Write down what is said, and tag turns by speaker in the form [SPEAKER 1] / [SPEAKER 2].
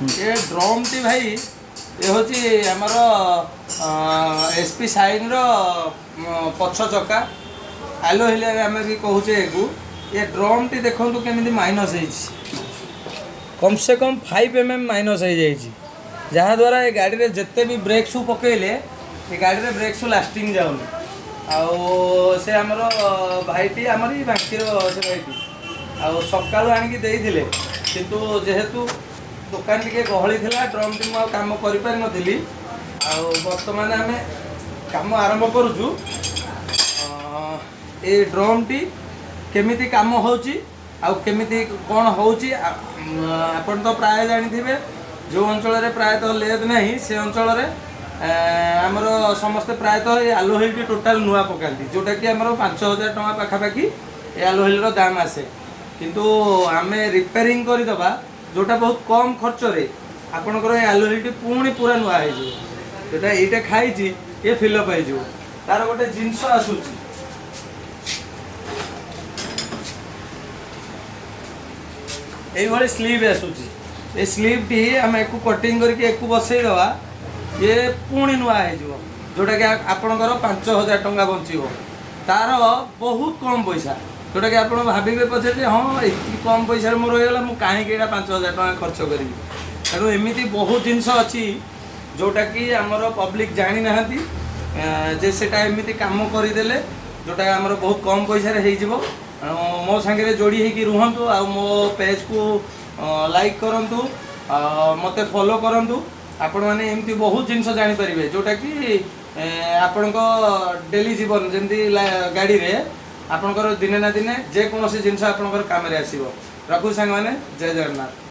[SPEAKER 1] ଏ ଡ୍ରମ୍ଟି ଭାଇ, ଏ ହେଉଛି ଆମର ଏସ୍ ପି ସାଇନ୍ର ପଛ ଚକା, ଆଲୟ ହ୍ୱିଲରେ ଆମେ ବି କହୁଛେ ଏକୁ। ଏ ଡ୍ରମ୍ଟି ଦେଖନ୍ତୁ କେମିତି ମାଇନସ୍ ହେଇଛି। କମ୍ ସେ କମ୍ 5 mm ମାଇନସ୍ ହେଇଯାଇଛି, ଯାହାଦ୍ୱାରା ଏ ଗାଡ଼ିରେ ଯେତେ ବି ବ୍ରେକ୍ ସୁ ପକେଇଲେ ଏ ଗାଡ଼ିରେ ବ୍ରେକ୍ ସୁ ଲାଷ୍ଟିଂ ଯାଉନି। ଆଉ ସେ ଆମର ଭାଇଟି, ଆମର ଏଇ ବାଙ୍କିର ସେ ଭାଇଟି, ଆଉ ସକାଳୁ ଆଣିକି ଦେଇଥିଲେ। କିନ୍ତୁ ଯେହେତୁ ଦୋକାନ ଟିକେ ଗହଳି ଥିଲା, ଡ୍ରମ୍ଟି ମୁଁ ଆଉ କାମ କରିପାରିନଥିଲି। ଆଉ ବର୍ତ୍ତମାନ ଆମେ କାମ ଆରମ୍ଭ କରୁଛୁ। ଏ ଡ୍ରମ୍ଟି କେମିତି କାମ ହେଉଛି ଆଉ କେମିତି କ'ଣ ହେଉଛି, ଆପଣ ତ ପ୍ରାୟ ଜାଣିଥିବେ। ଯେଉଁ ଅଞ୍ଚଳରେ ପ୍ରାୟତଃ ଲେଦ୍ ନାହିଁ, ସେ ଅଞ୍ଚଳରେ ଆମର ସମସ୍ତେ ପ୍ରାୟତଃ ଏ ଆଲୟ ହ୍ୱିଲ୍ଟି ଟୋଟାଲ୍ ନୂଆ ପକାନ୍ତି, ଯେଉଁଟାକି ଆମର 5000 ଟଙ୍କା ପାଖାପାଖି ଏ ଆଲୟ ହ୍ୱିଲ୍ର ଦାମ ଆସେ। କିନ୍ତୁ ଆମେ ରିପେୟାରିଂ କରିଦେବା, ଯେଉଁଟା ବହୁତ କମ୍ ଖର୍ଚ୍ଚରେ ଆପଣଙ୍କର ଏ ଆଲୟ ହ୍ୱିଲ୍ଟି ପୁଣି ପୁରା ନୂଆ ହେଇଯିବ। ଯେଉଁଟା ଏଇଟା ଖାଇଛି, ଇଏ ଫିଲ୍ଅପ୍ ହେଇଯିବ। ତାର ଗୋଟେ ଜିନିଷ ଆସୁଛି, ଏଇଭଳି ସ୍ଲିଭ୍ ଆସୁଛି। ଏ ସ୍ଲିଭ୍ଟି ଆମେ ଏକୁ କଟିଂ କରିକି ଏକୁ ବସେଇଦେବା, ଇଏ ପୁଣି ନୂଆ ହେଇଯିବ, ଯେଉଁଟାକି ଆପଣଙ୍କର 5000 ଟଙ୍କା ବଞ୍ଚିବ। ତାର ବହୁତ କମ୍ ପଇସା, ଯେଉଁଟାକି ଆପଣ ଭାବିବେ ପଛେ ଯେ ହଁ, ଏତିକି କମ୍ ପଇସାରେ ମୋର ହେଇଗଲା, ମୁଁ କାହିଁକି ଏଇଟା 5000 ଟଙ୍କା ଖର୍ଚ୍ଚ କରିବି? ତେଣୁ ଏମିତି ବହୁତ ଜିନିଷ ଅଛି, ଯେଉଁଟାକି ଆମର ପବ୍ଲିକ୍ ଜାଣିନାହାନ୍ତି ଯେ ସେଇଟା ଏମିତି କାମ କରିଦେଲେ ଯେଉଁଟା ଆମର ବହୁତ କମ୍ ପଇସାରେ ହେଇଯିବ। ତେଣୁ ମୋ ସାଙ୍ଗରେ ଯୋଡ଼ି ହେଇକି ରୁହନ୍ତୁ ଆଉ ମୋ ପେଜ୍କୁ ଲାଇକ୍ କରନ୍ତୁ, ମୋତେ ଫଲୋ କରନ୍ତୁ। ଆପଣମାନେ ଏମିତି ବହୁତ ଜିନିଷ ଜାଣିପାରିବେ, ଯେଉଁଟାକି ଆପଣଙ୍କ ଡେଲି ଜୀବନ ଯେମିତି ଗାଡ଼ିରେ ଆପଣଙ୍କର ଦିନେ ନା ଦିନେ ଯେକୌଣସି ଜିନିଷ ଆପଣଙ୍କର କାମରେ ଆସିବ। ରଖୁଛି ସାଙ୍ଗମାନେ, ଜୟ ଜଗନ୍ନାଥ।